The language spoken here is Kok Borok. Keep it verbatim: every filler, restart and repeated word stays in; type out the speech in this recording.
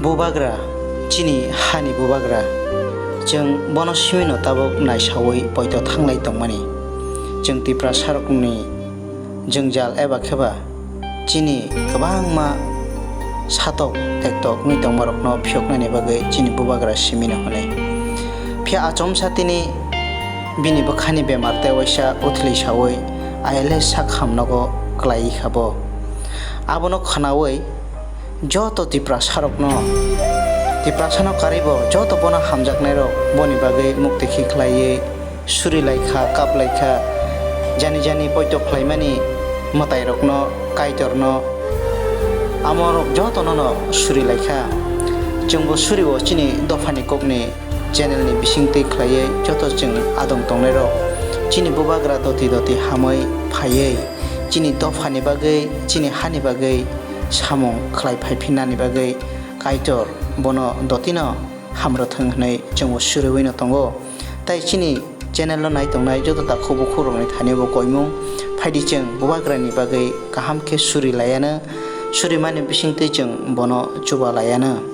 Bubagra, chini hani bubagra, chwng bono simino tabuk naisaui poito thanglai tongmani. Chwng Tiprasarokni jwngjal eba kheba chini kwbangma satok tektok wngwi tongmarokno phiyoknani bagwi chini bubagra simino hwnwi. Phiya achomsa tini bini bwkhani bemar tei waisa uthli saui I L S sak hamnogo kwlaiwi kha bo. Abono khwnaui joto Tiprasarokno, Tiprasano karwibo joto bono hamjaknairok boni bagwi muktwi khe khlaiwi suri lai kha, kap lai kha, jani jani poito khlaimani mwtairokno, Kaitorno, amorok jotono no suri lai kha. Chwngbo surio chini dophani kokni channel ni bisingtwi khlaiwi joto chwng adong tongnairok chini bubagra doti doti hamwi phaiwi chini dophani bagwi, chini hani bagwi samung khlai phai phinnani bagwi Kaitor bono dotino hamrwthwng hwnwi chwngbo suriwino tongo. Tai chini channel no nai tongnai joto takhuk bukhukrokni thani bo koimung phaidi chwng bubagrani bagwi kaham khe suri laiano, surimani bisingtwi chwng bono chuba laiano.